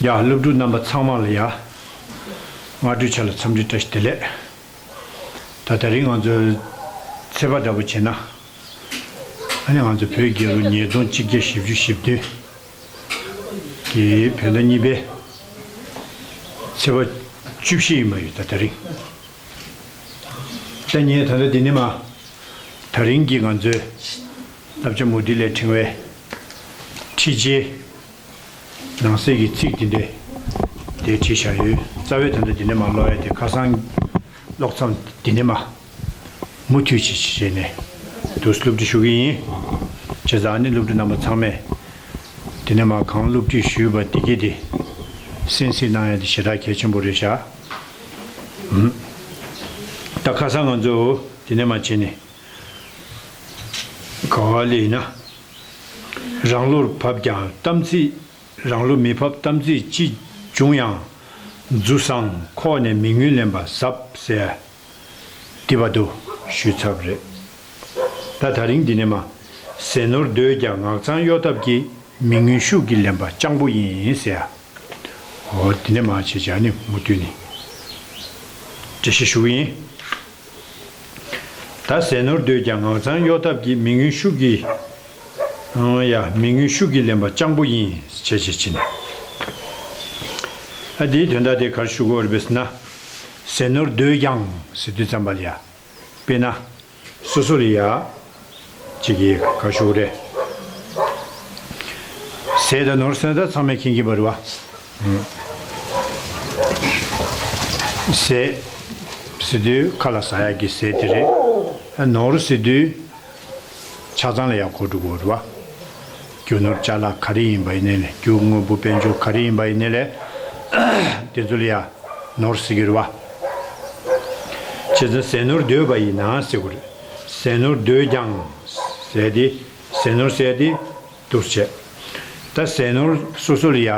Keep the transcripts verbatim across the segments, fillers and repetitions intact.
ཡ། སློབ་ཕྲུག་རྣམ་པ་ཚང་མ་ལ་ཡ། སྔ་དྲོའི་ཆ་ལ་འཚམས་འདྲི་བཀྲ་ཤིས་བདེ་ལེགས། ད་དེ་རིང་ང་ཚོའི་ཚེས་པ་འདྲ་པོ་བྱས་ན། ཨ་ནི་ང་ཚོ་བོད་རྒྱལ་ལོ་ཉིས་སྟོང་གཅིག་བརྒྱ་བཞི་བཅུ་ཞེ་བདུན་གྱི་བོད་ཟླ་གཉིས་པའི་ཚེས་པ་བཅུ་བཞི་ཡིན་པ་ཡོད། ད་དེ་རིང་། ད་ངས་ད་ལྟ་འདི་ནས་མར་དེ་རིང་གི་ང་ཚོའི་བསླབ་བྱ་མུ་ཏིག་ལས་ཕྲེང་བའི་ཁྲིད་བྱེད་ནང་གསེས་ཀྱི་ཚིག་འདི་འདྲས་དེ་བྲིས་བཞག་ཡོད། རྩ་བའི་དོན་དུ་འདི་ནས་མར་ཀློག་ཡ་དེ། ཁ་སང་ཀློག་མཚམས་འདི་ནས་མར་མུ་མཐུད་ཅིག་བྱས་ནས་འདུག་སེ་སློབ་ཁྲིད་ཞུ་གི་ཡིན། བྱས་ཙང་ཨ་ནི་སློབ་ཕྲུག་རྣམ་པ་ཚང་མས་འདི་ནས་མར་གང་སློབ་ཁྲིད་ཞུས་པ་འདི་གས་དེ་གསན་གཟིགས་གནང་ཡ་དེ་ཞེ་དྲག་གལ་ཆེན་པོ་རེད་ཤག། ཨུམ། ད་ཁ་སང་ང་ཚོ་འདི་ནས་མར་བྱས་ནས་ག་བ་ལས་ཡིན་ན། རང་བློར་བབ་ཀྱང་གཏམ་ཚིག་རང་བློ་མི་བབ་གཏམ་ཚིག་ཅི་བྱུང་ཡང་། རྫུ་བཟང་ཁོག་ནས་མི་ངན་ལེན་པ་ཟབ་ཟེར། འདི་བར་དུ་ཞུས་ཚར་བ་རེད། ད་དེ་རིང་འདི་ནས་མར། ཟས་ནོར་འདོད་ཀྱང་ངག་མཚང་གཡོ་ཐབས་ཀྱིས། མི་ངན་ཤུགས་ཀྱིས་ལེན་པ་སྤྱང་པོ་ཡིན་ཟེར། འོ་འདི་ནས་མར་བྱས་བྱས་ནས་མུ་མཐུད་ནས་འགྲེལ་བཤད་ཞུ་གི་ཡིན། ད་ཟས་ནོར་འདོད་ཀྱང་ངག་མཚང་གཡོ་ཐབས་ཀྱིས། མི་ངན་ཤུགས་ཀྱིས། ཨང་ཡ། མི་ངན་ཤུགས་ཀྱིས་ལེན་པ་སྤྱང་པོ་ཡིན། བྱས་བྱས་བྱས་ནས། ཨ་འདིའི་དོན་དག་དེ་ག་རེ་ཞུ་དགོས་རེད་ཟེར་ན། ཟས་ནོར་འདོད་ཀྱང་ཟེར་དུས་ཙམ་པ་ལ་ཡ། དཔེར་ན། སོ་སོ་ལ་ཡ། ཅིག་གིས་ག་རེ་ཞུ་དགོས་རེད། ཟས་དང་ནོར་ཟེར་ན་ད་ཚང་མས་མཁྱེན་གྱི་ཡོད་རེད་བ། ཟས་ཟེར་དུས་ཁ་ལ་ཟ་ཡག་གི་ཟས་དེ་རེད། ནོར་ཟེར་དུས་ཆ་ཚང་ལ་ཡང་གོ་འགྲོ་གི་ཡོད་རེད་བ། རྒྱུ་ནོར་ཅ་ལག་ག་རེ་ཡིན་པ་ཡིན་ནའི་ལས། རྒྱུ་དངོས་པོ་དཔལ་འབྱོར་ག་རེ་ཡིན་པ་ཡིན་ནའི་ལས། དེ་ཚོ་ལ་ཡང་ནོར་ཟེར་གྱི་རེད་བ། བྱས་ཙང་ཟས་ནོར་འདོད་པ་ཡིན་ན་ཟེར་དགོས་རེད། ཟས་ནོར་འདོད་ཀྱང་ཟེར་ཏེ། ཟས་ནོར་ཟེར་ཏེ། འདུག་བྱས། ད་ཟས་ནོར་སོ་སོ་ལ་ཡ།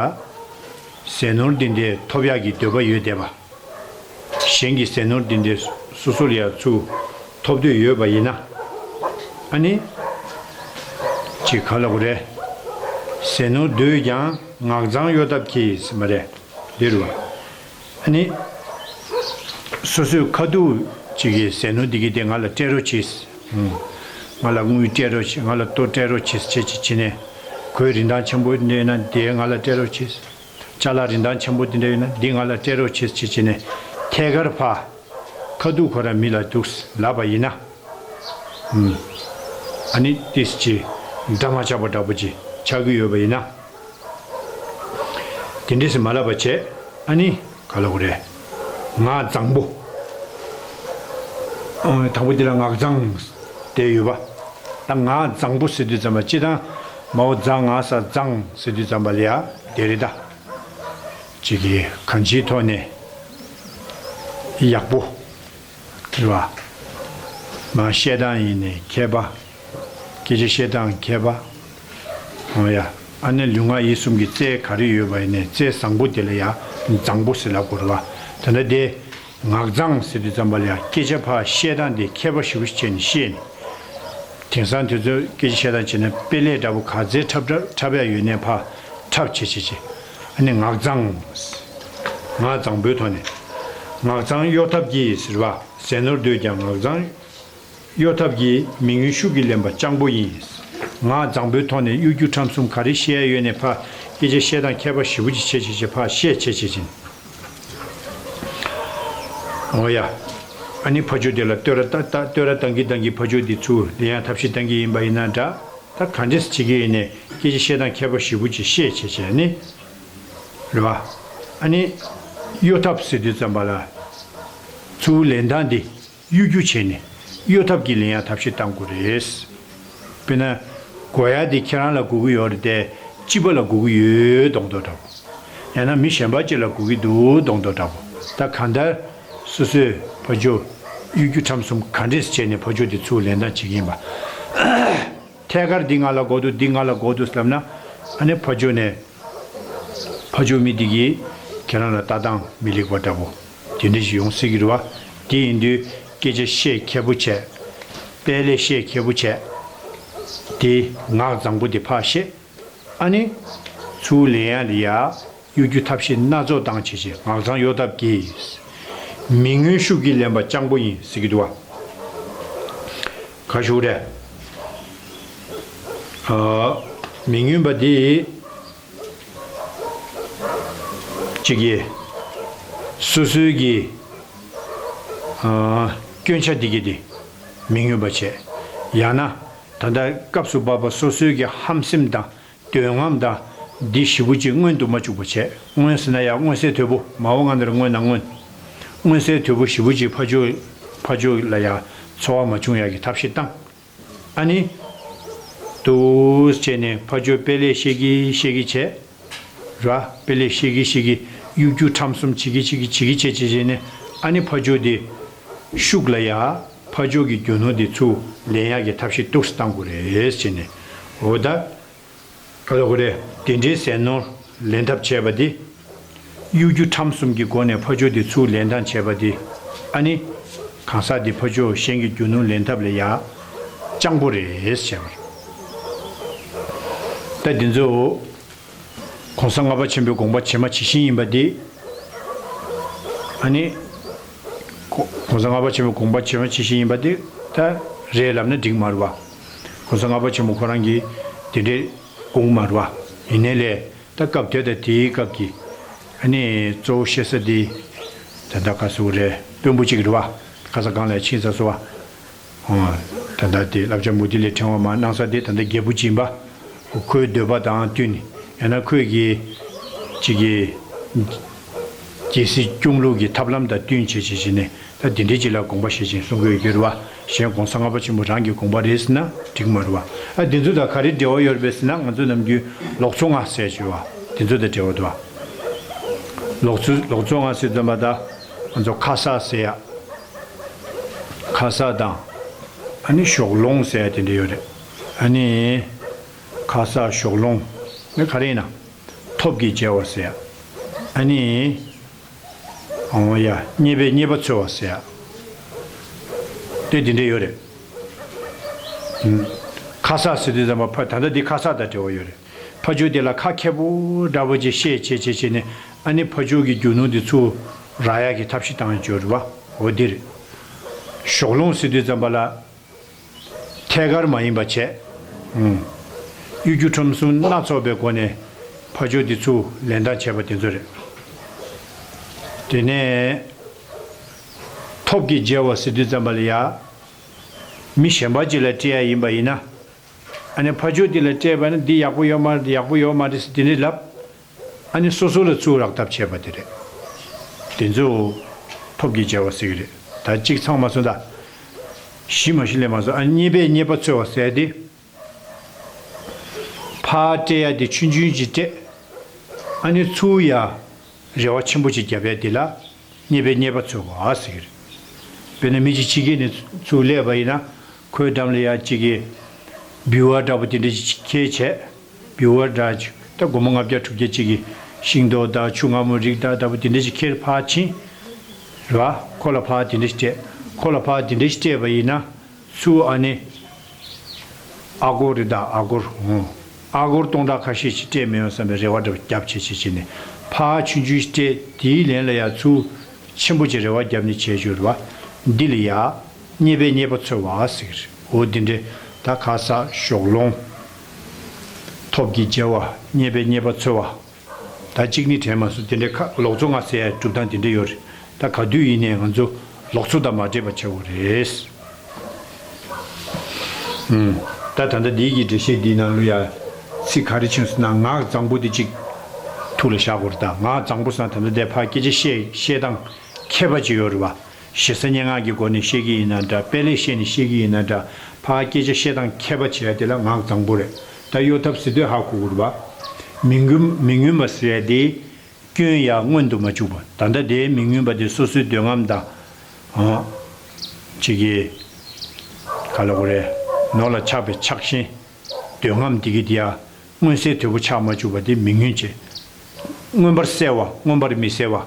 ཟས་ནོར་འདི་འདྲའི་ཐོབ་ཡག་གི་འདོད་པ་ཡོད་བསྡད་པ། གཞན་གྱི་ཟས་ནོར་འདི་འདྲའི་སོ་སོ་ལ་ཡ་ཚུར་ཐོབ་འདོད་ཡོད་པ་ཡིན་ན། ཨ་ནི། ཅིག་ག་ལབ་དགོས་རེད། ཟས་ནོར་འདོད་ཀྱང་ངག་མཚང་གཡོ་ཐབས་ཀྱིས་མ་རེད། འདི་རུ། ཨ་ནི། སོ་སོའི་ཁ་ཐུག་ཅིག་གིས་ཟས་ནོར་འདི་གི་དེ་ང་ལ་སྤྲད་རོགས་གྱིས། ཨུམ། ང་ལ་དངུལ་སྤྲད་རོགས་གྱིས། ང་ལ་ལྟོ་སྤྲད་རོགས་གྱིས་བྱས་ཅིག་བྱས་ནས། གོས་རིན་ཐང་ཆེན་པོ་འདྲ་ཡོད་ན་དེ་ང་ལ་སྤྲད་རོགས་གྱིས། ཅ་ལག་རིན་ཐང་ཆེན་པོ་དེ་འདྲ་ཡོད་ན་འདི་ང་ལ་སྤྲད་རོགས་གྱིས་བྱས་བྱས་ནས། ཐད་ཀར་ཕར། ཁ་ཐུག་ཁོ་རང་མི་ལ་འདུག་ལབ་པ་ཡིན་ན། ཨུམ། ཨ་ནི་ཏིས་ཅི། འདྲ་མ་ཆགས་པ་འདྲ་པོ་ཅིག་ཆགས་ཀྱི་ཡོད་པ་ཡིན་ན། དེ་འདྲས་སེ་མ་ལབ་པ་བྱས། ཨ་ནི་ག་ལབ་དགོས་རེད། ངག་བཟང་པོ། ཨང་། དང་པོ་འདི་ལ་ངག་བཟང་དེ་ཡོད་པ། ད་ངག་བཟང་པོ་ཟེར་དུས་ཙམ་པ་སྤྱིར་བཏང་མའོ་ཛ་ང་ས་བཟང་ཟེར་དུས་ཙམ་པ་ལ་ཡ་དེ་རེད་ད། ཅིག་གིས་གང་ཅིའི་ཐོག་ནས་ཡག་པོ། རེད་བ། མ་བཤད་སྟངས་ཡིན་ནའི་མཁས་པ། སྐད་ཆ་བཤད་སྟངས་མཁས་པ། འོ་ཡ། ཨ་ནི་ལུས་ངག་ཡིད་གསུམ་གྱི་རྩལ་ག་རེ་ཡོད་པ་ཡིན་ནའི་རྩལ་བཟང་པོ་དེ་ལ་ཡ་བཟང་པོ་ཟེར་ལབ་དགོས་རེད་བ། ད་ལྟ་དེ་ངག་བཟང་ཟེར་དུས་ཙམ་པ་ལ་ཡ་སྐད་ཆ་ཕར་བཤད་སྟངས་དེ་མཁས་པ་ཞེ་པོ་ཞིག་བྱས་ནས་བཤད་ནས། དེང་སང་དེ་ཚོ་སྐད་ཆ་བཤད་སྟངས་བྱས་ན་དཔེ་ལེགས་འདྲ་པོ་ག་ཚད་འཁྲབ་འཁྲབ་འཁྲབ་ཡ་ཡོད་ནའི་ཕར་འཁྲབ་བྱེད་བྱེད་བྱེད། ཨ་ནི་ངག་བཟང་། ངག་བཟང་པོའི་ཐོག་ནས། ངག་མཚང་གཡོ་ཐབས་ཀྱིས་ཟེར་བ། ཟས་ནོར་འདོད་ཀྱང་ངག་མཚང་གཡོ་ཐབས་ཀྱིས། མི་ངན་ཤུགས་ཀྱིས་ལེན་པ་སྤྱང་པོ་ཡིན། ངག་བཟང་པོའི་ཐོག་ནས་གཡོ་སྒྱུ་ཁྲམ་གསུམ་ག་རེ་བཤད་ཡ་ཡོད་ནའི་ཕར་སྐད་ཆ་བཤད་སྟངས་མཁས་པ་ཞེ་པོ་ཅིག་བྱེད་བྱེད་བྱེད་ཕར་བཤད་བྱེད་བྱེད་ཅིང་། འོ་ཡ། ཨ་ནི་ཕ་ཇོ་དེ་ལ་བསྟོད་ར་བཏང་བཏང་བསྟོད་ར་བཏང་གིན་བཏང་གིན་ཕ་ཇོ་དེ་ཚུར་ལེན་ཡ་ཐབས་ཤེས་བཏང་གི་ཡིན་པ་ཡིན་ན་འདྲ། ད་ག་འདྲས་བྱེད་ཀྱི་ཡིན་ནའི་སྐད་ཆ་བཤད་སྟངས་མཁས་པ་ཞེ་པོ་ཅིག་བཤད་བྱེད་བྱེད་ནི། རེད་བ། ཨ་ནི། གཡོ་ཐབས་ཟེར་དུས་ཙམ་པ་ལ། ཚུར་ལེན་སྟངས་དེ་གཡོ་སྒྱུ་བྱས་ནས་གཡོ་ཐབས་ཀྱིས་ལེན་ཡ་ཐབས་ཤེས་བཏང་དགོས་རེད། དཔེར་ན། དགོས་ཡ་དེ་ཁྱེད་རང་ལ་དགོས་ཀྱི་ཡོད་རེད་དེ། སྤྱི་པ་ལ་དགོས་ཀྱི་ཡོད་མདོག་མདོག་འདྲ་པོ། ཡང་ན་མི་གཞན་པ་ཅིག་ལ་དགོས་ཀྱི་འདུག་མདོག་མདོག་འདྲ་པོ། ད་གང་ལྟར། སོ་སོས་ཕ་ཇོ། གཡོ་སྒྱུ་ཁྲམ་གསུམ་ག་འདྲས་བྱས་ནས་ཕ་ཇོ་དེ་ཚུར་ལེན་སྟངས་བྱེད་ཀྱི་ཡིན་པ། ཐད་ཀར་འདི་ང་ལ་དགོས་འདུག་འདི་ང་ལ་དགོས་འདུག་ལབ་ན། ཨ་ནི་ཕ་ཇོ་ནས། ཕ་ཇོ་མི་འདི་གིས་ཁྱེད་རང་ལ་ལྟ་སྟངས་མི་ལེགས་པ་འདྲ་པོ། དེ་འདྲ་ཞིག་ཡོང་སྲིད་ཀྱི་རེད་བ། དེ་ཡིན་དུས་སྐད་ཆ་བཤད་མཁས་པོ་བྱས། དཔེ་ལེགས་བཤད་མཁས་པོ་བྱས། དེ་ངག་བཟང་པོ་དེ་ཕར་བཤད། ཨ་ནི། ཚུར་ལེན་ཡ་ལ་ཡ། གཡོ་སྒྱུ་ཐབས་ཤེས་སྣ་ཚོགས་དང་བྱེད་ཅིང་ངག་མཚང་གཡོ་ཐབས་ཀྱིས། མི་མངོན་ཤུགས་ཀྱིས་ལེན་པ་སྤྱང་པོ་ཡིན་ཟེར་གྱི་འདུག་བ། ག་ཞུ་རེད། ཨ། མི་མངོན་པ་འདི། གཅིག་གིས། སོ་སོའི་གི། ཨ། སྐྱོན་ཆ་འདི་གི་འདི། མི་མངོན་པ་བྱས། ཡང་ན། ད་ལྟ་སྐབས་སུ་བབ་པ་སོ་སོའི་གི་ཧམ་སེམས་དང་། འདོད་རྔམ་དང་། འདི་ཞེ་པོ་ཅིག་མངོན་དུ་མ་བཅུག་པ་བྱས། མངོན་ཟེར་ན་ཡང་མངོན་གསལ་དོད་པོ། མ་འོངས་ང་འདིར་མངོན་ན་མངོན། མངོན་གསལ་དོད་པོ་ཞེ་པོ་ཅིག་ཕར་ཕྱོགས། ཕར་ཕྱོགས་ལ་ཡང་ཚོར་བ་མ་བྱུང་ཡག་གི་ཐབས་ཤེས་བཏང་། ཨ་ནི། འདུག་བྱས་ནས་ཕར་ཕྱོགས་དཔེ་ལེགས་བཤད་ཀྱི་བཤད་ཀྱི་བྱས། ར། དཔེ་ལེགས་བཤད་ཀྱི་བཤད་ཀྱི་གཡོ་སྒྱུ་ཁྲམ་གསུམ་བྱེད་ཀྱི་བྱེད་ཀྱི་བྱེད་ཀྱི་བྱས་བྱས་བྱས་ནས། ཨ་ནི་ཕར་ཕྱོགས་དེ་ཤུགས་ལ་ཡ། ཕར་ཕྱོགས་ཀྱི་རྒྱུ་ནོར་དེ་ཚུར་ལེན་ཡག་གི་ཐབས་ཤེས་འདུག་སེ་བཏང་དགོས་རེད་བྱས་ནས། འོ་ད། ག་ལ་གོ་རེད། དེ་འདྲའི་ཟས་ནོར་ལེན་ཐབས་བྱས་པ་དེ། གཡོ་སྒྱུ་ཁྲམ་གསུམ་གྱི་སྒོ་ནས་ཕར་ཕྱོགས་དེ་ཚུར་ལེན་སྟངས་བྱས་པ་དེ། ཨ་ནི། གང་ཟག་དེ་ཕར་ཕྱོགས་གཞན་གྱི་རྒྱུ་ནོར་ལེན་ཐབས་ལ་ཡ། སྤྱང་པོ་རེད་བྱས་པ་རེད། ད་དེ་ཚོ། གོང་ས་ལྔ་པ་ཆེན་པོའི་དགོངས་པ་ཇི་མ་ཇི་བཞིན་ཡིན་པ་འདི། ཨ་ནི། གོ- གོང་ས་ལྔ་པ་ཆེན་པོའི་དགོངས་པ་ཇི་མ་ཇི་བཞིན་ཡིན་པ་འདི་ད་རེད་ལབ་ན་འགྲིག་མ་རེད་བ། གོང་ས་ལྔ་པ་ཆེན་པོ་ཁོ་རང་གིས་དེ་འདྲའི་དགོངས་མ་རེད་བ། ཡིན་ནའི་ལས་ད་སྐབས་དེ་དང་དེའི་སྐབས་ཀྱི། ཨ་ནི་གཙོ་བོ་བཤད་ས་འདི། ད་ལྟ་ག་ཟེར་དགོས་རེད། དཔོན་པོ་གཅིག་རེད་བ། ཁ་ས་གང་ལ་ཕྱིན་ཚར་སོང་བ། ཨོ། ད་ལྟ་དེ་བསླབ་བྱ་མུ་ཏིག་ལས་ཕྲེང་བ་མར་གནང་ས་དེ་ད་ལྟ་རྒྱལ་པོ་སྦྱིན་པ། ཁོའི་འདོད་པ་དང་བསྟུན་ནས། ཡང་ན་ཁོས་ཀྱི། གཅིག་གི། རྒྱལ་སྲིད་སྐྱོང་ལུགས་ཀྱི་ཐབས་ལམ་དང་བསྟུན་བྱས་བྱས་བྱས་ནས། ད་དེ་འདྲའི་ཅིག་ལ་དགོངས་པ་བཞེས་ཤིང་གསུང་གི་ཡོད་རེད་བ། གཞན་གོང་ས་ལྔ་པ་ཆེན་པོ་རང་གི་དགོངས་པ་རེད་ཟེར་ན་འགྲིག་མ་རེད་བ། ཨ་འདི་ཚོ་དང་ག་རེ་འབྲེལ་བ་ཡོད་རེད་པས་ཟེར་ན། ང་ཚོ་ནམ་རྒྱུན་ལོག་འཚོ་ལྔ་ཟེར་བྱས་བ། འདི་ཚོ་དང་འབྲེལ་བ་འདུག་བ། ལོག་འཚོ་ལོག་འཚོ་ལྔ་ཟེར་དུས་ཙམ་པ་ད། ང་ཚོ་ཁ་གསག་ཟེར་ཡ། ཁ་གསག་དང་། ཨ་ནི་ཞོགས་སློང་ཟེར་ཡ་དེ་འདྲ་ཡོད་རེད། ཨ་ནི། ཁ་གསག་ཞོགས་སློང་། ནི་ག་རེ་ཡིན་ན། ཐོབ་ཀྱི་བྱ་བ་ཟེར་ཡ། ཨ་ནི། འོ་ཡ། རྙེད་པས་རྙེད་པ་འཚོལ་བ་ཟེར་ཡ། དེ་དེ་འདྲ་ཡོད་རེད། ཨུམ། ཁ་གསག་ཟེར་དུས་ཙམ་པ་ཕ་ད་ལྟ་འདི་ཁ་གསག་དང་འབྲེལ་བ་ཡོད་རེད། ཕ་ཇོ་དེ་ལ་ཁ་ཁྱེར་པོ་འདྲ་པོ་ཅིག་བཤད་བྱས་བྱས་བྱས་ནས། ཨ་ནི་ཕ་ཇོ་གི་རྒྱུ་ནོར་འདི་ཚུར་རག་ཡག་གི་ཐབས་ཤེས་བཏང་ཡོད་རེད་བ། འོ་འདི་རེད། ཞོགས་སློང་ཟེར་དུས་ཙམ་པ་ལ། ཐད་ཀར་མ་ཡིན་པ་བྱས། ཨུམ། གཡོ་སྒྱུ་ཁྲམ་གསུམ་སྣ་ཚོགས་པའི་སྒོ་ནས་ཕ་ཇོ་འདི་ཚུར་ལེན་སྟངས་བྱས་པ་དེ་ཚོ་རེད། དེ་ནས། ཐོབ་ཀྱི་བྱ་བ་ཟེར་དུས་ཙམ་པ་ལ་ཡ། མི་གཞན་པ་ཅིག་ལ་སྤྲད་ཡ་ཡིན་པ་ཡིན་ན། ཨ་ནི་ཕ་ཇོ་འདི་ལ་སྤྲད་པ་ན་འདི་ཡག་པོ་ཡོད་མ་རེད། འདི་ཡག་པོ་ཡོད་མ་རེད་ཟེར་དེ་འདྲ་ལབ། ཨ་ནི་སོ་སོ་ལ་ཚུར་རག་ཐབས་བྱས་པ་དེ་རེད། དེ་ཚོ་ཐོབ་ཀྱི་བྱ་བ་ཟེར་གྱི་རེད། ད་གཅིག་ཚང་མ་སོང་ད། ཞི་མ་ཞི་ལས་མ་སོང་། ཨ་ནི་རྙེད་པས་རྙེད་པ་འཚོལ་བ་ཟེར་དེ། ཕར་སྤྲད་ཡ་དེ་ཆུང་ཆུང་ཅིག་སྤྲད། ཨ་ནི་ཚུར་ཡ་རེ་བ་ཆེན་པོ་ཅིག་བརྒྱབ་ཡ་དེ་ལ་རྙེད་པས་རྙེད་པ་འཚོལ་བ་ཟེར་གྱི་རེད། དཔེར་ན་མི་གཅིག་ཕྱི་རྒྱལ་ནས་ཚུར་སླེབས་པ་ཡིན་ན། ཁོའི་འགྲམ་ལ་ཡ་གཅིག་གི་འབུལ་བ་འདྲ་པོ་དེ་འདྲ་ཅིག་འཁྱེར་བྱས། འབུལ་བ་འདྲ་ཅིག་ད་སྒོར་མོ་ལྔ་བརྒྱ་དྲུག་བརྒྱ་ཅིག་གི་ཤིང་ཏོག་དང་ཆུ་མངར་མོ་རིགས་དང་འདྲ་པོ་དེ་འདྲ་ཅིག་འཁྱེར་ཕར་ཕྱིན། རེད་བ། ཁོ་ལ་ཕར་དེ་འདྲ་ཞིག་སྤྲད། ཁོ་ལ་ཕར་དེ་འདྲ་ཞིག་སྤྲད་པ་ཡིན་ན། ཚུར་ཨ་ནི། ཨ་སྒོར་རེད་ད་ཨ་སྒོར། ཨ་སྒོར་སྟོང་ཕྲག་ཁ་ཤས་ཤིག་སྤྲད་མི་ཡོང་བསམ་པའི་རེ་བ་འདྲ་བརྒྱབ་བྱས་བྱས་བྱས་ནས། ཕར་ཆུང་ཆུང་ཞིག་སྤྲད། དེའི་ལན་ལ་ཡ་ཚུར་ཆེན་པོ་ཅིག་རེ་བ་བརྒྱབ་ནས་བྱས་བྱུང་རེད་བ། འདི་ལ་ཡ། རྙེད་པས་རྙེད་པ་འཚོལ་བ་ཟེར་གྱི་རེད། འོ་འདི་འདྲའི་ད་ཁ་གསག་ཞོགས་སློང་། ཐོབ་ཀྱི་བྱ་བ། རྙེད་པས་རྙེད་པ་འཚོལ་བ། ད་གཅིག་ནི་དྲན་མ་སོང་། དེ་འདྲའི་ཁ་ལོག་འཚོ་ལྔ་ཟེར་ཡ་གྲུབ་སྟངས་དེ་འདྲ་ཡོད་རེད། ད་ག་དུས་ཡིན་ནའི་ང་ཚོ་ལོག་འཚོ་དང་མ་འདྲེས་པ་བྱེད་དགོས་རེད། ཨུམ། ད་ད་ལྟ་འདི་གི་འགྲེལ་བཤད་འདིའི་ནང་ལ་ཡ་ཚིག་ག་རེ་བྱུང་ཟེར་ན། ངག་བཟང་པོ་དེ་གཅིག་ཐུགས་ལ་བཞག་དགོས་རེད། ད་ངག་བཟང་པོ་ཟེར་ན་ད་ལྟ་འདི་ཕར་སྐད་ཆ་བཤད་བཤད་སྟངས་མཁས་པ་ཅིག་ཡོད་རེད་བ། ཞེ་ས་སྙན་ངག་གི་སྒོ་ནས་བཤད་ཀྱི་ཡིན་ན་འདྲ། དཔེ་ལེགས་བཤད་ནས་བཤད་ཀྱི་ཡིན་ན་འདྲ། ཕར་སྐད་ཆ་བཤད་སྟངས་མཁས་པ་བྱེད་ཡ་དེ་ལ་ངག་བཟང་པོ་རེད། ད་གཡོ་ཐབས་ཟེར་དུས་ཧ་གོ་དགོས་རེད་བ། མི་མངོན་མི་མངོན་པ་ཟེར་ཡ་དེ་སྐྱོན་ཡང་མངོན་དུ་མ་བཅུག་པ། ད་ལྟ་དེའི་མི་མངོན་པ་དེ་སོ་སོའི་འདོད་རྔམ་དང་། ཨང་། གཅིག་གི། ག་ལ་གོ་རེ། ནོར་ལ་ཆགས་པའི་ཆགས་ཞེན། འདོད་རྔམ་དེ་གི་དེ་ཡ། མངོན་གསལ་དོད་པོ་ཆགས་མ་བཅུག་པ་དེ་མི་མངོན་བྱེད། མངོན་པར་གསལ་བ། མངོན་པར་མི་གསལ་བ།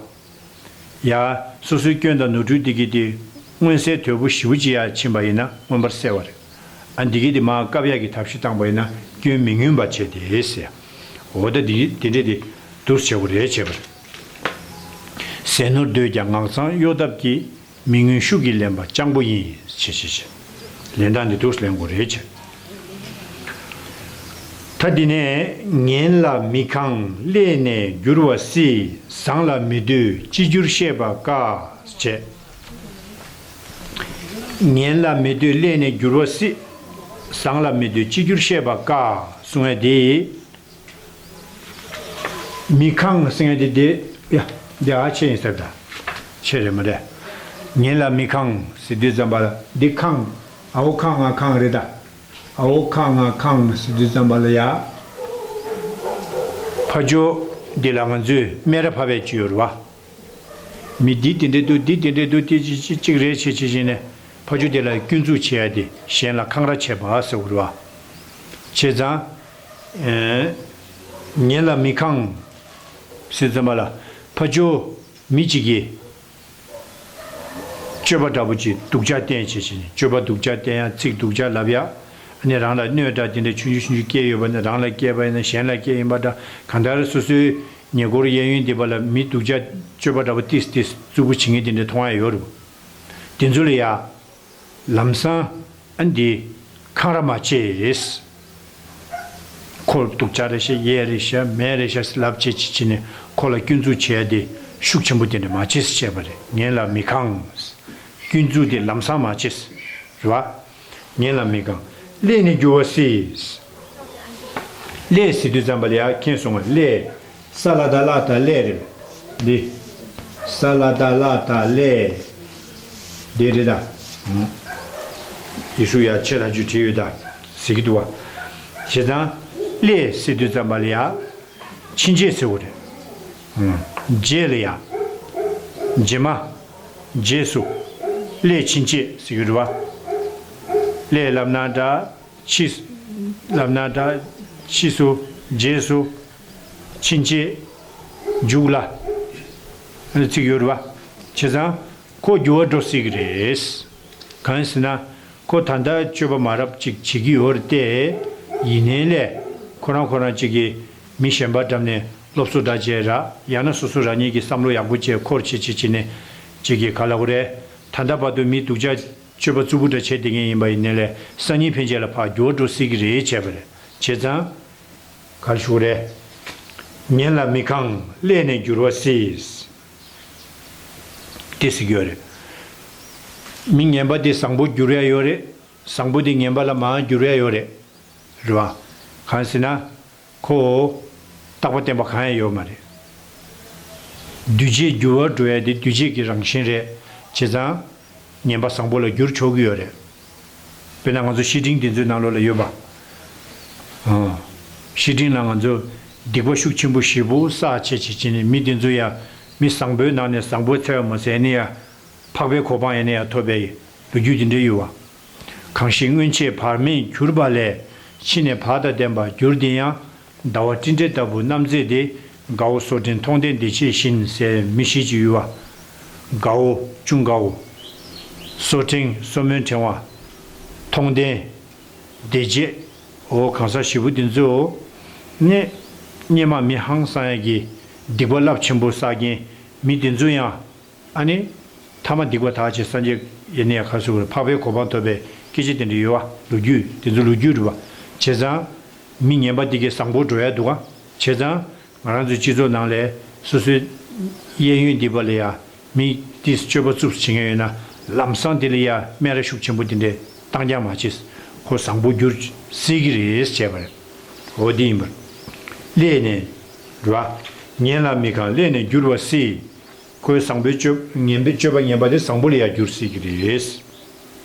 ཡ། སོ་སོའི་སྐྱོན་དང་ནོར་འཁྲུལ་འདི་གི་དེ་མངོན་གསལ་དོད་པོ་ཞེ་པོ་ཅིག་ཡར་ཕྱིན་པ་ཡིན་ན་མངོན་པར་གསལ་བ་རེད། ཨ་འདི་གི་དེ་མར་བཀབ་ཡག་གི་ཐབས་ཤེས་བཏང་པ་ཡིན་ན་སྐྱོན་མི་མངོན་པ་བྱས་ཏེ་ཟེར། འོ་ད་འདི་དེ་འདྲས་དེ་ འདུག་སེ་བྱེད་དགོས་རེད་བྱས་པ་རེད། ཟས་ནོར་འདོད་ཀྱང་ངག་ཚང་གཡོ་ཐབས་ཀྱིས། མི་མངོན་ཤུགས་ཀྱིས་ལེན་པ་སྤྱང་པོ་ཡིན། ཞེས་ཞེས་ཞེས། ལེན་སྟངས་འདི་འདུག་སེ་ལེན་དགོས་རེད་བྱས། ད་འདི་ནས་ངན་ལ་མི་ཁེངས་སླད་ནས་འགྱུར་བ་སྲིད། བཟང་ལ་མི་འདོད་ཅི་འགྱུར་ཤེས་པ་དཀའ། བྱས། ངན་ལ་མི་འདོད་སླད་ནས་འགྱུར་བ་སྲིད། བཟང་ལ་མི་འདོད་ཅི་འགྱུར་ཤེས་པ་དཀའ་གསུང་ཡ་དེ། མི་ཁེངས་ཟེར་མཁན་དེ་དེ་ཡ་དེ་ཨ་ཆེ་ཡིན་ཟེར་ད། ཆེ་རེད་མ་རེད། ངན་ལ་མི་ཁེངས་ཟེར་དུས་ཙམ་པ་ལ་འདི་ཁེངས། ཨ་འོ་ཁེངས་ང་ཁེངས་རེད་ད། ཨ་འོ་ཁེངས་ང་ཁེངས་ཟེར་དུས་ཙམ་པ་ལ་ཡ། ཕ་ཇོ་འདི་ལ་ང་ཚོས་སྨད་ར་ཕབ་པའི་ཅི་ཡོད་རེད་བ། མི་འདི་དེ་འདྲས་འདུག་འདི་དེ་འདྲས་འདུག་དེ་ཅི་ཅི་གཅིག་རེད་བྱེད་བྱེད་བྱེད་ནས་ཕ་ཇོ་དེ་ལ་སྐྱོན་འཛུགས་བྱེད་ཡ་དེ་གཞན་ལ་འཁང་ར་བྱེད་པ་ཟེར་བ་རེད་བ། བྱས་ཙང་། ངན་ལ་མི་ཁེངས་ཟེར་ཙམ་པ་ལ་ཕ་ཇོ་མི་གཅིག་གིས་སྤྱོད་པ་འདྲ་པོ་ཅིག་སྡུག་ཅག་བསྟན་བྱེད་བྱེད་ནས་སྤྱོད་པ་སྡུག་ཅག་བསྟན་ཡ་ཚིག་སྡུག་ཅག་ལབ་ཡ། ཨ་ནི་རང་ལ་གནོད་འདྲ་དེ་འདྲ་ཆུང་ཆུང་ཆུང་ཆུང་སྐྱེས་ཡོད་པ་ནི་རང་ལ་སྐྱེས་པ་ཡིན་ན་གཞན་ལ་སྐྱེས་ཡིན་པ་འདྲ་གང་ལྟར་སོ་སོའི་ཉེ་འཁོར་གཡས་གཡོན་འདི་པ་ལ་མི་སྡུག་ཅག་སྤྱོད་པ་འདྲ་པོ་ཏིས་ཏིས་རྩུབ་པོ་བྱེད་མཁན་དེ་འདྲ་མཐོང་ཡ་ཡོད་རེད། དེ་ཚོ་ལ་ཡ། ལམ་སང་ཨ་འདི་འཁང་ར་མ་བྱེད། ཁོ་སྡུག་ཅག་རེད་ཤག་གཡས་རེད་ཤག་མལ་རེད་ཤག་ལབ་བྱེད་ཅི་བྱེད་ནས་ཁོ་ལ་སྐྱོན་འཛུགས་བྱས་ཏེ་ཤུགས་ཆེན་པོ་དེ་འདྲ་མ་བྱེད་ཟེར་བྱས་པ་རེད། ངན་ལ་མི་ཁེངས། སྐྱོན་འཛུགས་དེ་ལམ་སང་མ་བྱེད། རེད་བ། ངན་ལ་མི་ཁེངས་སླད་ནས་འགྱུར་བ་སྲིད། སླད་ཟེར་དུས་ཙམ་པ་ལ་ཡ་མཁྱེན་སོང་བ་སླད། ས་ལ་བཏགས་སླ་བཏགས་སླད་རེད། འདི། ས་ལ་བཏགས་སླ་བཏགས་སླད། འདི་རེད་ད། ཡེ་ཤུ་ཡ་ཆེ་ལ་རྒྱུ་བྲིས་ཡོད་ད། ཟེར་གྱི་འདུག་བ། བྱས་ཙང་། སླད་ཟེར་དུས་ཙམ་པ་ལ་ཡ། ཕྱིན་ཆད་ཟེར་བ་རེད། རྗེས་ལ་ཡ། རྗེས་མ། རྗེས་སུ། སླད་ཕྱིན་ཆད་ཟེར་གྱི་རེད་བ། སླད་ལབ་ན་འདྲ། ཕྱིས། ལབ་ན་འདྲ། ཕྱིས་སུ། རྗེས་སུ། ཕྱིན་ཆད། མཇུག་ལ། ཨ་ནི་ཚིག་ཡོད་རེད་བ། བྱས་ཙང་། ཁོ་འགྱུར་བ་འགྲོ་སྲིད་ཀྱི་རེད། གང་ཡིན་ཟེར་ན། ཁོ་ད་ལྟ་སྤྱོད་པ་མ་རབས་ཅིག་བྱེད་ཀྱི་ཡོད་རེད་དེ། ཡིན་ནའི་ལས། ཁོ་རང་ཁོ་རང་ཅིག་གིས་མི་གཞན་པ་འགྲམ་ནས་སློབ་གསོ་འདྲ་བྱས་ར། ཡང་ན་སོ་སོ་རང་ཉིད་ཀྱི་བསམ་བློ་ཡག་པོ་བྱས་འཁོར་བྱེད་བྱེད་བྱེད་ནས་ཅིག་གིས་ག་ལབ་དགོས་རེད། ད་ལྟ་བར་དུ་མི་སྡུག་ཅག་སྤྱོད་པ་རྩུབ་པོ་འདྲ་བྱས་བསྡད་མཁན་ཡིན་པ་ཡིན་ནའི་ལས་སང་ཉིན་ཕན་ཆད་ལ་ཕར་འགྱུར་བ་འགྲོ་སྲིད་ཀྱི་རེད་བྱས་པ་རེད། བྱས་ཙང་། ག་རེ་ཞུ་དགོས་རེད། ངན་ལ་མི་ཁེངས་སླད་ནས་འགྱུར་བ་སྲིད། དེ་ཟེར་གྱི་ཡོད་རེད། མི་ངན་པ་དེ་བཟང་པོ་འགྱུར་ཡ་ཡོད་རེད། བཟང་པོ་དེ་ངན་པ་ལ་མར་འགྱུར་ཡ་ཡོད་རེད། རེད་བ། གང་ཟེར་ན། ཁོ། རྟག་པ་བརྟན་པ་གང་ཡང་ཡོད་མ་རེད། འདུས་བྱས་འགྱུར་བ་འགྲོ་ཡ་དེ་འདུས་བྱས་ཀྱི་རང་བཞིན་རེད། བྱས་ཙང་། ངན་པ་བཟང་པོ་ལ་འགྱུར་ཆོག་གི་ཡོད་རེད། དཔེར་ན་ང་ཚོ་བཤེས་སྤྲིང་འདི་ཚོའི་ནང་ལོགས་ལ་ཡོད་པ། ཨང་། བཤེས་སྤྲིང་ལ་ང་ཚོ་སྡིག་པ་ཤུགས་ཆེན་པོ་ཞེ་པོ་བསགས་བྱས་བྱས་བྱས་ནས་མི་འདི་ཚོ་ཡ། མི་བཟང་པོའི་ནང་ནས་བཟང་པོའི་ཚབ་མ་ཟད་ནས་ཡ། འཕགས་པའི་གོ་འཕང་ཡེ་ནས་ཡང་ཐོབ་པའི་ལོ་རྒྱུས་དེ་འདྲ་ཡོད་བ། གང་ཞིག་སྔོན་ཆད་བར་མེད་གྱུར་པ་ལས། ཕྱི་ནས་བར་དང་ལྡན་པར་འགྱུར་དེ་ཡང་། ཟླ་བ་སྤྲིན་བྲལ་ལྟ་བུ་རྣམ་མཛེས་ཏེ། དགའ་བོ་སོར་ཕྲེང་མཐོང་ལྡན་བདེ་བྱེད་བཞིན་ཟེར་མི་ཞིག་ཅིག་ཡོད་བ། དགའ་བོ་ཅུང་དགའ་བོ། སོར་ཕྲེང་སོར་མོའི་ཕྲེང་བ། མཐོང་ལྡན། བདེ་བྱེད། འོ་གང་ཟག་བཞི་པོ་དེ་ཚོ། ནི། སྔོན་མ་མི་ཧང་སང་ཡ་གི་སྡིག་པ་རླབས་ཆེན་པོ་བསགས་མཁན་མི་དེ་ཚོ་ཡང་། ཨ་ནི། ཐ་མ་སྡིག་པ་དག་བྱས་སངས་རྒྱས་ཡེ་ནས་ཡང་ཁ་སུ་འཕགས་པའི་གོ་འཕང་ཐོབ་པའི་སྐད་ཆ་དེ་འདྲ་ཡོད་བ། ལོ་རྒྱུས་དེ་ཚོ་ལོ་རྒྱུས་རེད་བ། བྱས་ཙང་། མི་ངན་པ་དེ་གའི་བཟང་པོ་འགྲོ་ཡ་འདུག་ག་བྱས་ཙང་། ང་རང་ཚོའི་སྤྱི་ཚོགས་ནང་ལ་སོ་སོའི་གཡས་གཡོན་འདི་པ་ལ་ཡ་མི་དེ་སྤྱོད་པ་རྩུབ་བྱེད་མཁན་ཡོད་ན་ལམ་སང་དེ་ལ་ཡ་སྨད་ར་ཤུགས་ཆེན་པོ་དེ་འདྲས་བཏང་རྐྱང་མ་བྱེད། ཁོ་བཟང་པོ་འགྱུར་སྲིད་ཀྱི་རེད་བྱས་པ་རེད། འོ་དེ་ཡིན་པར། སླད་ནས། རེད་བ། ངན་ལ་མི་ཁེངས་སླད་ནས་འགྱུར་བ་སྲིད། ཁོའི་བཟང་པོའི་སྤྱོད་ངན་པའི་སྤྱོད་པ་ངན་པ་དེ་བཟང་པོ་ལ་ཡང་འགྱུར་སྲིད་ཀྱི་རེད།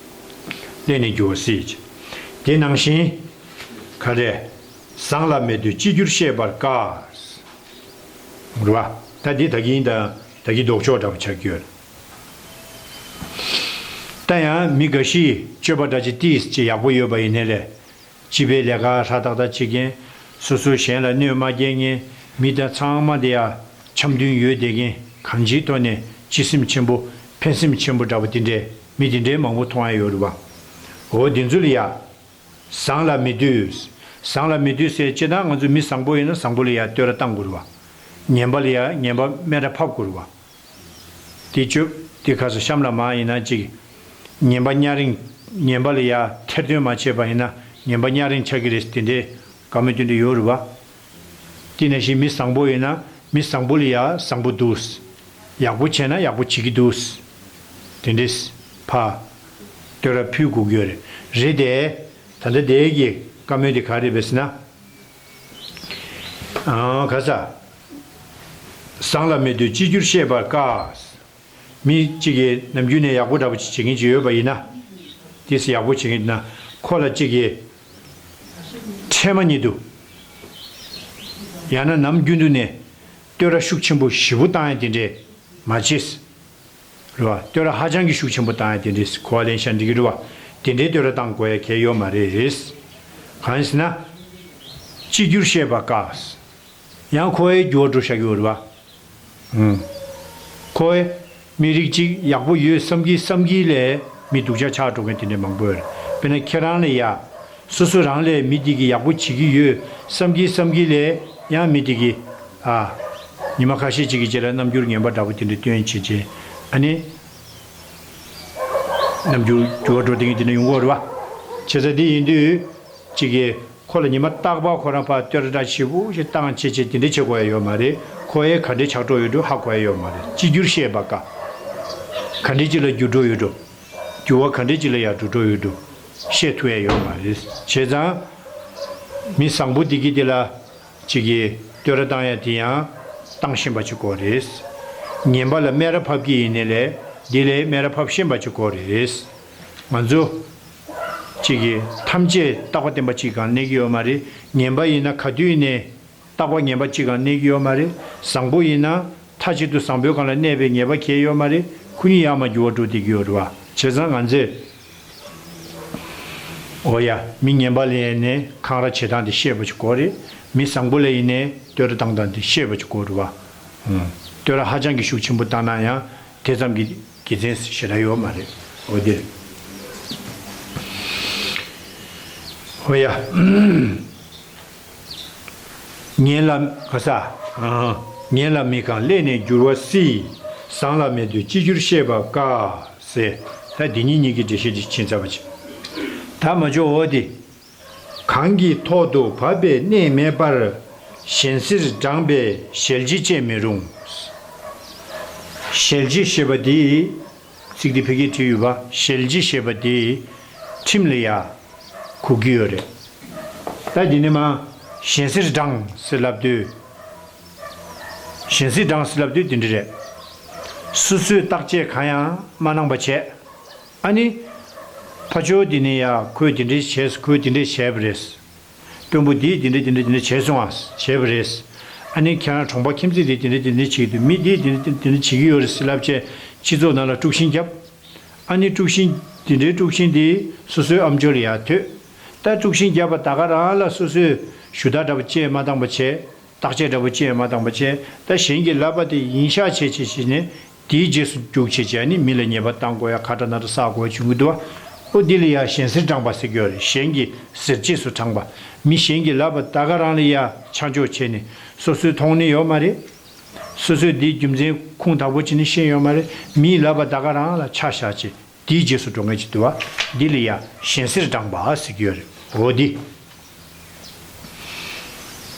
སླད་ནས་འགྱུར་བ་སྲིད། དེ་ནང་བཞིན། ག་རེ། བཟང་ལ་མི་འདོད་ཅི་འགྱུར་ཤེས་པར་དཀའ། རེད་བ། ད་འདི་ད་གིན་དང་ད་གིན་ལྡོག་ཕྱོགས་འདྲ་པོ་ཆགས་ཀྱི་ཡོད། ད་ཡང་མི་འགའ་ཞིག་སྤྱོད་པ་འདྲ་ཅིག་ཏིས་ཅིག་ཡག་པོ་ཡོད་པ་ཡིན་ནའི་ལས། སྤྱི་པའི་ལས་ཀ་ཧྲ་ཏག་ཏག་བྱེད་མཁན། སོ་སོ་གཞན་ལ་གནོད་མ་སྐྱེལ་མཁན། མི་དང་ཚང་མ་དེ་ཡང་འཆམ་མཐུན་ཡོད་བསྡད་མཁན། གང་ཅིའི་ཐོག་ནས་སྤྱི་སེམས་ཆེན་པོ། ཕན་སེམས་ཆེན་པོ་འདྲ་པོ་དེ་འདྲའི་མི་དེ་འདྲའི་མང་པོ་མཐོང་ཡ་ཡོད་རེད་བ། འོ་དེ་ཚོ་ལ་ཡ། བཟང་ལ་མི་འདོད། བཟང་ལ་མི་འདོད་ཟེར་སྤྱིར་བཏང་ང་ཚོ་མི་བཟང་པོ་ཡིན་ན་བཟང་པོ་ལ་ཡ་བསྟོད་ར་བཏང་དགོས་རེད་བ། ངན་པ་ལ་ཡ་ངན་པ་སྨད་ར་ཕབ་དགོས་རེད་བ། དེ་བཅོས་དེ་ག་ས་གཤམ་ལ་མ་ཡིན་ན་ཅིག་ངན་པ་གཉའ་རིང་། ངན་པ་ལ་ཡ་ཐེར་འདོན་མ་བྱས་པ་ཡིན་ན་ངན་པ་གཉའ་རིང་ཆགས་ཀྱི་རེད། དེ་འདྲའི་བཀའ་མོལ་དེ་འདྲ་ཡོད་རེད་བ། དེ་ནང་བཞིན་མི་བཟང་པོ་ཡིན་ན་མི་བཟང་པོ་ལ་ཡ་བཟང་པོ་འདུག་ཡག་པོ་བྱས་ན་ཡག་པོ་བྱེད་ཀྱི་འདུག་དེ་འདྲས་ཕ་བསྟོད་ར་ཕུལ་དགོས་ཀྱི་ཡོད་རེད། རེད་དེ། ད་ལྟ་དེ་གི་བཀའ་མོལ་དེ་ག་རེ་རེད་ཟེར་ན། ཨང་ག་ས། བཟང་ལ་མེད་དུས་གཅིག་གྱུར་བཤད་པར་དཀའ། མི་གཅིག་གིས་ནམ་རྒྱུན་ནས་ཡག་པོ་འདྲ་པོ་ཅིག་བྱེད་མཁན་ཅིག་ཡོད་པ་ཡིན་ན། དེས་ཡག་པོ་བྱེད་མཁན་ན་ཁོ་ལ་གཅིག་གིས་ཁྲེལ་མ་ཉེ་དུ། ཡང་ན་ནམ་རྒྱུན་དུ་ནས་བསྟོད་ར་ཤུགས་ཆེན་པོ་ཞེ་པོ་བཏང་ཡ་དེ་འདྲས་མ་བྱེད། རེད་བ། བསྟོད་ར་ཧ་ཅང་གི་ཤུགས་ཆེན་པོ་བཏང་ཡ་དེ་འདྲས་གོ་བ་ལེན་ཤ་འགྲིག་གི་རེད་བ། དེ་འདྲའི་བསྟོད་ར་བཏང་དགོས་ཡ་གལ་ཡོད་མ་རེད། གང་ཡིན་ཟེར་ན། གཅིག་གྱུར་བཤད་པ་དཀའ། ཡང་ཁོ་ཡའི་འགྱུར་བ་འགྲོ་བཞག་གི་ཡོད་རེད་བ། ཨུམ། ཁོ་ཡའི་མི་རིགས་གཅིག་ཡག་པོ་ཡོད་བསམ་གྱི་བསམ་གྱི་ལས་མི་སྡུག་ཅག་ཆགས་འགྲོ་མཁན་དེ་འདྲ་མང་པོ་ཡོད་རེད། དཔེར་ན་ཁྱེད་རང་ལ་ཡ། སོ་སོ་རང་ལས་མི་དེ་གི་ཡག་པོ་བྱེད་ཀྱི་ཡོད་བསམ་གྱི་བསམ་གྱི་ལས་ཡང་མི་དེ་གི། ཨ། ཉི་མ་ཁ་ཤས་ཅིག་གི་རྗེས་ལ་རྣམ་འགྱུར་ངན་པ་འདྲ་པོ་དེ་འདྲ་སྟོན་བྱེད་བྱེད། ཨ་ནི། རྣམ་འགྱུར་འགྱུར་བ་འགྲོ་དེ་འདྲ་ཡོང་གི་ཡོད་རེད་བ། བྱས་ཙང་དེ་ཡིན་དུས། གཅིག་གིས་ཁོ་ལ་ཉི་མ་རྟག་པར་ཁོ་རང་ཕར་བསྟོད་ར་འདྲ་ཞེ་པོ་ཞིག་བཏང་བྱེད་བྱེད་དེ་འདྲ་བྱེད་དགོས་ཡ་ཡོད་མ་རེད། ཁོ་ཡའི་ག་འདྲའི་ཆགས་འགྲོ་ཡོད་འགྲོ་ཧ་གོ་ཡ་ཡོད་མ་རེད། གཅིག་གྱུར་བཤད་པ་དཀའ། ག་འདྲའི་ཅིག་ལ་འགྱུར་འགྲོ་ཡོད་འགྲོ། འགྱུར་བ་ག་འདྲའི་ཅིག་ལ་ཡ་འགྲོ་འགྲོ་ཡོད་འགྲོ། བཤད་ཐུབ་ཡ་ཡོད་མ་རེད། བྱས་ཙང་། མི་བཟང་པོ་འདི་གི་དེ་ལ། གཅིག་གིས་བསྟོད་ར་བཏང་ཡ་དེ་ཡང་བཏང་ཤེས་པ་ཅིག་དགོས་རེད། ངན་པ་ལ་སྨད་ར་ཕབ་ཀྱི་ཡིན་ནའི་ལས་འདི་ལས་སྨད་ར་ཕབ་ཤེས་པ་ཅིག་དགོས་རེད། ང་ཚོ་གཅིག་གིས་ཐམས་ཅད་རྟག་པ་བརྟན་པ་གཅིག་གང་གནས་ཀྱི་ཡོད་མ་རེད། ངན་པ་ཡིན་ན་ག་དུས་ཡིན་ནའི་རྟག་པ་ངན་པ་གཅིག་གང་གནས་ཀྱི་ཡོད་མ་རེད། བཟང་པོ་ཡིན་ན་མཐའ་གཅིག་ཏུ་བཟང་པོའི་སྒང་ལ་གནས་པའི་ངེས་པ་གང་ཡང་ཡོད་མ་རེད། ཁོ་གཉིས་ཡར་མར་འགྱུར་བ་འགྲོ་བསྡད་ཀྱི་ཡོད་རེད་བ། བྱས་ཙང་ང་ཚོས། འོ་ཡ། མི་ངན་པ་ལ་ཡིན་ནའི་འཁང་ར་བྱེད་སྟངས་དེ་ཤེས་པ་ཅིག་དགོས་རེད། མི་བཟང་པོ་ལ་ཡིན་ནའི་བསྟོད་ར་བཏང་སྟངས་དེ་ཤེས་པ་ཅིག་དགོས་རེད་བ། ཨུམ། བསྟོད་ར་ཧ་ཅང་གི་ཤུགས་ཆེན་པོ་བཏང་ན་ཡང་དེ་ཙམ་གྱི་དགེ་མཚན་ཞེ་དྲག་ཡོད་མ་རེད། འོ་དེ་རེད། འོ་ཡ། ངན་ལ་ག་ས། ཨང་། ངན་ལ་མི་འཁང་སླད་ནས་འགྱུར་བ་སྲིད། བཟང་ལ་མེད་དུས་གཅིག་གྱུར་བཤད་པ་དཀའ། ཟེར། ད་འདི་གཉིས་གཉིས་ཀྱི་འགྲེལ་བཤད་ཅིག་ཕྱིན་ཚར་བ་ཅིག་ད་མ་འཇོག་འོ་དེ། གང་གི་ཐོག་ཏུ་བབས་པའི་གནས་མེད་པར། གཞན་སེར་འགྲངས་པས་ཞལ་གྱིས་བཅད་མི་རུང་། ཞལ་གྱིས་ཞེས་པ་འདི། ཚིག་འདི་ཕ་གིར་བྲིས་ཡོད་པ། ཞལ་གྱིས་ཞེས་པ་འདི་ཁྲིམས་ལ་ཡ་གོ་གི་ཡོད་རེད། ད་འདི་ནས་མ་གཞན་སེར་འགྲངས་ཟེར་ལབ་དུས། གཞན་སེར་འགྲངས་ཟེར་ལབ་དུས་འདི་འདྲ་རེད། སོ་སོས་བརྟག་དཔྱད་གང་ཡང་མ་གནང་པ་བྱས། ཨ་ནི། ཕ་ཆོས་འདི་ནས་ཡ་ཁོས་འདི་འདྲས་བྱས་ཁོས་འདི་འདྲས་བྱས་པ་རེད། དཔོན་པོ་འདིས་འདི་འདྲས་འདི་འདྲས་འདི་འདྲས་བྱས་སོང་ཨ། བྱས་པ་རེད། ཨ་ནི་ཁྱེད་རང་གྲོང་པ་ཁྱིམ་མཚེས་འདིས་འདི་འདྲས་འདི་འདྲས་བྱེད་ཀྱི་འདུག་མི་འདིས་འདི་འདྲས་འདི་འདྲས་བྱེད་ཀྱི་ཡོད་རེད་ཟེར་ལབ་བྱས་སྤྱི་ཚོགས་ནང་ལ་དཀྲུག་ཤིང་བརྒྱབ། ཨ་ནི་དཀྲུག་ཤིང་འདི་འདྲའི་དཀྲུག་ཤིང་འདི་སོ་སོའི་ཨམ་ཅོག་ལ་ཡར་ཐོས། ད་དཀྲུག་ཤིང་བརྒྱབ་པ་ད་ག་རང་ལ་སོ་སོས་ཞུ་དག་འདྲ་པོ་བཅས་མ་བཏང་པ་བྱས། བརྟག་དཔྱད་འདྲ་པོ་བཅས་མ་བཏང་པ་བྱས། ད་གཞན་གྱིས་ལབ་པ་དེ་ཡིན་ཤག་བྱས་བྱས་བྱས་ནས་དེའི་རྗེས་སུ་རྒྱུགས་བྱས་བྱས་ནི་མི་ལ་ཉེས་པ་བཏང་དགོས་ཡ་ཁ་ཏ་ན་ཏ་བསགས་དགོས་ཡ་བྱུང་གི་འདུག་བ། ཨོ་འདི་ལ་ཡ་གཞན་སེར་འགྲངས་པ་ཟེར་གྱི་ཡོད་རེད། གཞན་གྱི་ཟེར་རྗེས་སུ་འབྲངས་པ། མི་གཞན་གྱིས་ལབ་པ་ད་ག་རང་ལ་ཡ་ཆ་འཇོག་བྱས་ནས་སོ་སོས་མཐོང་ནི་ཡོད་མ་རེད། སོ་སོས་འདིའི་རྒྱུ་མཚན་ཁུངས་དག་པོ་བྱས་ནས་ཤེས་ཡོད་མ་རེད། མིས་ལབ་པ་ད་ག་རང་ལ་ཆ་བཞག་བྱས། དེའི་རྗེས་སུ་འགྲོ་མཁན་ཅིག་འདུག་བ། འདི་ལ་ཡ་གཞན་སེར་འགྲངས་པ་ཟེར་གྱི་ཡོད་རེད། འོ་འདི།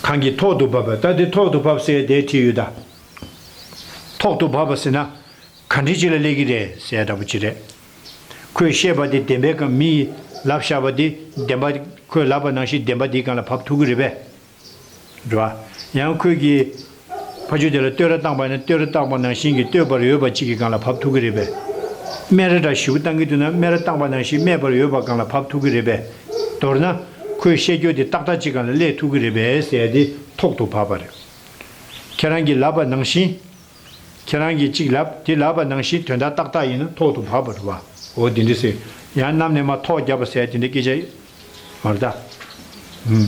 གང་གིས་ཐོག་ཏུ་བབས་པ། ད་འདི་ཐོག་ཏུ་བབས་ཟེར་དེ་བྲིས་ཡོད་ད། ཐོག་ཏུ་བབས་པ་ཟེར་ན། ག་འདྲ་ཅིག་ལ་སླེབས་ཀྱི་རེད་ཟེར་འདྲ་པོ་ཅིག་རེད། ཁོས་བཤད་པ་དེ་བདེན་པའི་སྒང་མིས་ལབ་བཞག་པ་དེ་བདེན་པ་ཁོས་ལབ་པ་ནང་བཞིན་བདེན་པ་འདིའི་སྒང་ལ་བབས་ཐུབ་ཀྱི་རེད་པས། རེད་བ། ཡང་ཁོས་ཀྱིས་ཕ་ཆོས་དེ་ལ་བསྟོད་ར་བཏང་པ་ཡིན་ན་བསྟོད་ར་བཏང་པ་ནང་བཞིན་གྱི་བསྟོད་པར་འོས་པ་གཅིག་གི་སྒང་ལ་བབས་ཐུབ་ཀྱི་རེད་པས། སྨད་ར་འདྲ་ཞིབ་བཏང་གི་འདུག་ན་སྨད་ར་བཏང་པ་ནང་བཞིན་སྨད་པར་འོས་པ་སྒང་ལ་བབས་ཐུབ་ཀྱི་རེད་པས། མདོར་ན་ཁོས་བཤད་རྒྱུ་དེ་ཏག་ཏག་གཅིག་སྒང་ལ་སླེབས་ཐུབ་ཀྱི་རེད་པས་ཟེར་ཡ་དེ་ཐོག་ཏུ་བབས་པ་རེད། ཁྱེད་རང་གིས་ལབ་པ་ནང་བཞིན། ཁྱེད་རང་གིས་གཅིག་ལབ་དེ་ལབ་པ་ནང་བཞིན་དོན་དག་ཏག་ཏག་ཡིན་ན་ཐོག་ཏུ་བབས་པ་རེད་བ། འོ་དེ་འདྲ་ཟེར། ཡང་གནམ་ནས་མར་ཐོག་བརྒྱབ་པ་ཟེར་དེ་འདྲའི་སྐད་ཆ་མ་རེད་ད། ཨུམ།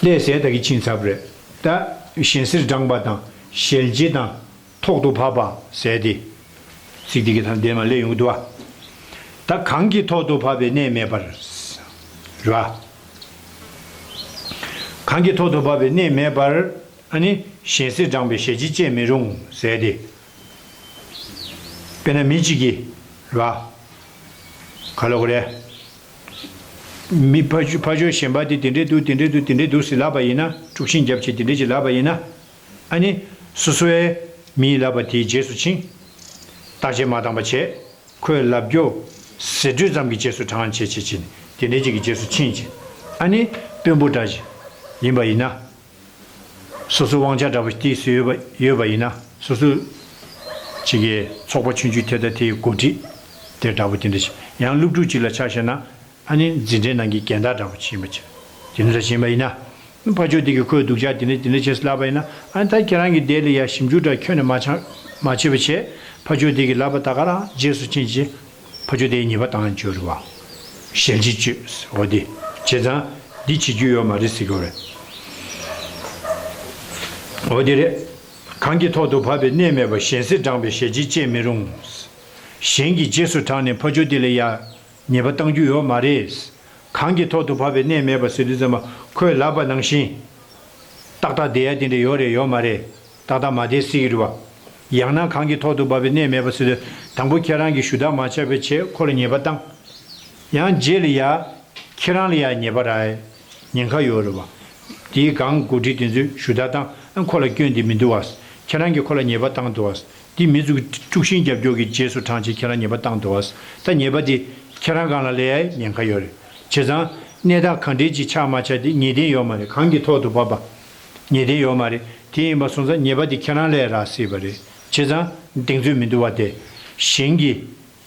ལས་ཟེར་ད་གི་ཕྱིན་ཚར་བ་རེད། ད་གཞན་སེར་འགྲངས་པ་དང་ཞལ་གྱིས་དང་ཐོག་ཏུ་བབས་པ་ཟེར་དེ། ཚིག་དེ་གི་ཐང་དེ་མ་ལས་ཡོང་གི་འདུག་བ། ད་གང་གིས་ཐོག་ཏུ་བབས་པའི་གནས་མེད་པར། རེད་བ། གང་གིས་ཐོག་ཏུ་བབས་པའི་གནས་མེད་པར། ཨ་ནི་གཞན་སེལ་འགྲངས་པའི་ཞལ་གྱིས་བཅད་མི་རུང་ཟེར་ཏེ། དཔེར་ན་མི་གཅིག་གིས་ར། ག་ལ་གོ་རེད། མི་ཕ་ཕ་ཆོས་གཞན་པ་དེ་དེ་འདྲས་འདུག་དེ་འདྲས་འདུག་དེ་འདྲས་འདུག་ཟེར་ལབ་པ་ཡིན་ན། དཀྲུག་ཤིང་རྒྱབ་བྱས་དེ་འདྲས་ཅིག་ལབ་པ་ཡིན་ན། ཨ་ནི་སོ་སོའི་མིའི་ལབ་པ་དེའི་རྗེས་སུ་ཕྱིན། བརྟག་དཔྱད་མ་བཏང་པ་བྱས། ཁོས་ལབ་རྒྱུ་ཟེར་སྒྲོས་ཙམ་གྱི་རྗེས་སུ་འབྲང་བྱས་བྱས་བྱས་ནས་དེ་འདྲའི་ཅིག་གི་རྗེས་སུ་ཕྱིན་བྱས། ཨ་ནི་དཔོན་པོ་འདྲ་ཞིག་ཡིན་པ་ཡིན་ན། སོ་སོ་དབང་ཆ་འདྲ་པོ་ཏོག་ཙམ་ཡོད་པ་ཡོད་པ་ཡིན་ན། སོ་སོ་ཅིག་གི་ཚོགས་པ་ཆུང་ཆུང་དེ་དང་དེའི་འགོ་ཁྲིད་དེ་འདྲ་པོ་དེ་འདྲ་ཞིག་ཡང་སློབ་ཕྲུག་ཅིག་ལ་ཆ་བཞག་ན། ཨ་ནི་འཛིན་གྲྭའི་ནང་གི་རྒན་བདག་འདྲ་པོ་ཅིག་ཡིན་པ་བྱས། དེ་འདྲ་ཞིག་ཡིན་པ་ཡིན་ན། ཕ་ཆོས་དེ་གིས་ཁོའི་སྡུག་ཅག་དེ་འདྲ་དེ་འདྲ་བྱས་ལབ་པ་ཡིན་ན། ཨ་ནི་ད་ཁྱེད་རང་གིས་དེ་ལ་ཡ་ཞིབ་འཇུག་འདྲ་ཁྱོན་ནས་མ་ཆ་མ་བྱས་པ་བྱས། ཕ་ཆོས་དེ་གིས་ལབ་པ་ད་ག་རང་རྗེས་སུ་ཕྱིན་བྱས། ཕ་ཆོས་དེའི་ཉེས་པ་བཏང་བཅུག་རེད་བ། ཞལ་གྱིས་བཅོས། འོ་དེ་བྱས་ཙང་འདི་བྱེད་རྒྱུ་ཡོད་མ་རེད་ཟེར་གྱི་ཡོད་རེད། འོ་དེ་རེད། གང་གི་ཐོག་ཏུ་བབས་པའི་གནས་མེད་པ། གཞན་སེལ་འགྲངས་པའི་ཞལ་གྱིས་བཅད་མི་རུང་། གཞན་གྱི་རྗེས་སུ་འབྲངས་ནས་ཕ་ཆོས་དེ་ལ་ཡ་ཉེས་པ་བཏང་རྒྱུ་ཡོད་མ་རེད། གང་གི་ཐོག་ཏུ་བབས་པའི་གནས་མེད་པ་ཟེར་དུས་ཙམ་པ། ཁོས་ལབ་པ་ནང་བཞིན་ཏག་ཏག་བསྡད་ཡ་དེ་འདྲ་ཡོད་རེད་ཡོད་མ་རེད། ཏག་ཏག་མ་བསྡད་སྲིད་ཀྱི་རེད་བ། ཡང་ན་གང་གི་ཐོག་ཏུ་བབས་པའི་གནས་མེད་པ་ཟེར་དུས། དང་པོ་ཁྱེད་རང་གིས་ཞུ་དག་མ་བྱས་པ་བྱས་ཁོ་ལ་ཉེས་པ་བཏང་། ཡང་རྗེས་ལ་ཡ་ཁྱེད་རང་ལ་ཡ་ཉེས་པ་རག་ཡ་ཉེན་ཁ་ཡོད་རེད་བ། དེའི་སྒང་འགོ་ཁྲིད་དེ་ཚོས་ཞུ་དག་བཏང་། ཨ་ཁོ་ལ་སྐྱོན་དེ་མི་འདུག་བ། ཁྱེད་རང་གིས་ཁོ་ལ་ཉེས་པ་བཏང་འདུག་བ། དེ་མི་ཚོ་གི་དཀྲུག་ཤིང་རྒྱབ་སྐྱོར་གྱི་རྗེས་སུ་འབྲངས་བྱས་ཁྱེད་རང་ཉེས་པ་བཏང་འདུག་བ། ད་ཉེས་པ་དེ་ཁྱེད་རང་སྒང་ལ་སླེབས་ཡ་ཉེན་ཁ་ཡོད་རེད། བྱས་ཙང་གནས་སྟངས་ག་འདྲས་ཅིག་ཆགས་མ་ཆགས་དེ་ངེས་གཏན་ཡོད་མ་རེད། གང་གི་ཐོག་ཏུ་བབས་པ་ངེས་གཏན་ཡོད་མ་རེད། དེ་ཡིན་པ་སོང་ཙང་ཉེས་པ་དེ་ཁྱེད་རང་ལ་རག་སྲིད་པ་རེད། བྱས་ཙང་གདེང་ཚོད་མི་འདུག་བ། དེ་གཞན་གྱི་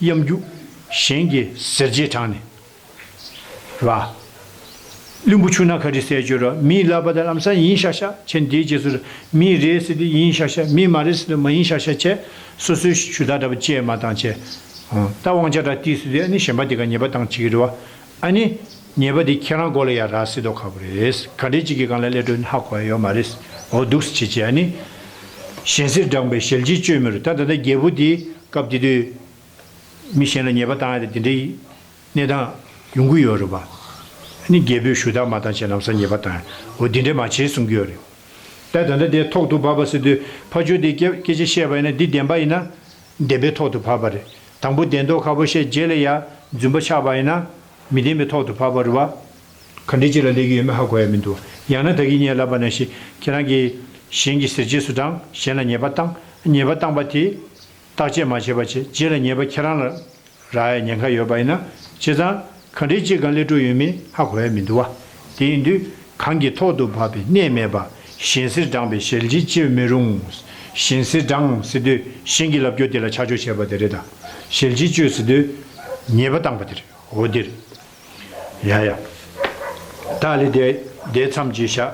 གཡམ་རྒྱུག་གཞན་གྱི་ཟེར་བྱེད་དྲངས་ནས། རེད་བ། བླུན་པོ་ཕྱུག་ན་ཁ་རི་ཟེར་རྒྱུ་རེད། མིའི་ལབ་པ་དང་ལམ་སང་ཡིན་ཤག་ཤག་བྱས། འདིའི་རྗེས་སུ་མི་རེད་ཟེར་དུས་ཡིན་ཤག་ཤག་མི་མ་རེད་ཟེར་དུས་མ་ཡིན་ཤག་ཤག་བྱས། སོ་སོའི་ཞུ་དག་འདྲ་པོ་བཅས་མ་བཏང་བྱས། ད་དབང་ཆ་འདྲ་ཏོག་ཙམ་ཟེར་དུས་ཨ་ནི་གཞན་པ་དེ་ག་ཉེས་པ་བཏང་བྱེད་ཀྱི་རེད་བ། ཨ་ནི་ཉེས་པ་དེ་ཁྱེད་རང་མགོ་ལ་ཡ་རག་སྲིད་མདོག་ཁ་པོ་རེད། ག་འདྲས་ཅིག་གི་སྒང་ལ་སླེབས་འགྲོ་ན་ཧ་གོ་ཡ་ཡོད་མ་རེད། འོ་འདུག་སེ་བྱེད་བྱེད། ཨ་ནི་གཞན་སེལ་འགྲངས་པའི་ཞལ་གྱིས་བཅོས་མི་རུང་། ད་ད་ལྟ་རྒྱལ་པོ་དེ་སྐབས་དེ་དུས་མི་གཞན་ལ་ཉེས་པ་བཏང་ཡ་དེ་འདྲའི་གནས་སྟངས་ཡོང་གི་ཡོད་རེད་པ། ཨ་ནི་རྒྱལ་པོས་ཞུ་དག་མ་བཏང་བྱས་ལམ་སང་ཉེས་པ་བཏང་ཡ། འོ་འདི་འདྲས་མ་བྱེད་གསུང་གི་ཡོད་རེད། ད་ད་ལྟ་དེ་ཐོག་ཏུ་བབས་པ་ཟེར་དུས་ཕ་ཆོས་དེ་སྐད་སྐད་ཆ་བཤད་པ་ཡིན་ན། འདི་བདེན་པ་ཡིན་ན་བདེན་པའི་ཐོག་ཏུ་བབས་པ་རེད། དང་པོ་བདེན་མདོག་ཁ་པོ་བཤད། རྗེས་ལ་ཡ་རྫུན་པ་ཆགས་པ་ཡིན་ན་མི་བདེན་པའི་ཐོག་ཏུ་བབས་པ་རེད་བ། ག་འདྲས་ཅིག་ལ་སླེབས་ཀྱི་ཡོད་མེད་ཧ་གོ་ཡ་མི་འདུག་ཡང་ན་ད་གིན་ངས་ལབ་པ་ནང་བཞིན་ཁྱེད་རང་གིས་གཞན་གྱི་ཟེར་རྗེས་སུ་འབྲངས། གཞན་ལ་ཉེས་པ་བཏང་། ཉེས་པ་བཏང་པ་དེ་བརྟག་དཔྱད་མ་བྱས་པ་བྱས། རྗེས་ལ་ཉེས་པ་ཁྱེད་རང་ལ་རག་ཡ་ཉེན་ཁ་ཡོད་པ་ཡིན་ན། བྱས་ཙང་ག་འདྲས་ཅིག་སྒང་སླེབས་འགྲོ་ཡོད་མེད་ཧ་གོ་ཡ་མི་འདུག་བ། དེ་ཡིན་དུས་གང་གི་ཐོག་ཏུ་བབས་པའི་གནས་མེད་པ། གཞན་སེལ་འགྲངས་པའི་ཞལ་གྱིས་བཅོས་མི་རུང་། གཞན་སེལ་འགྲངས་ཟེར་དུས་གཞན་གྱི་ལབ་རྒྱུ་དེ་ལ་ཆ་འཇོག་བྱས་པ་དེ་རེད་ད། ཞལ་གྱིས་བཅོས་ཟེར་དུས་ཉེས་པ་བཏང་པ་དེ་རེད། འོ་དེ་རེད། ཡ་ཡ། ད་ལི་དེ་དེ་མཚམས་ཅིག་བཞག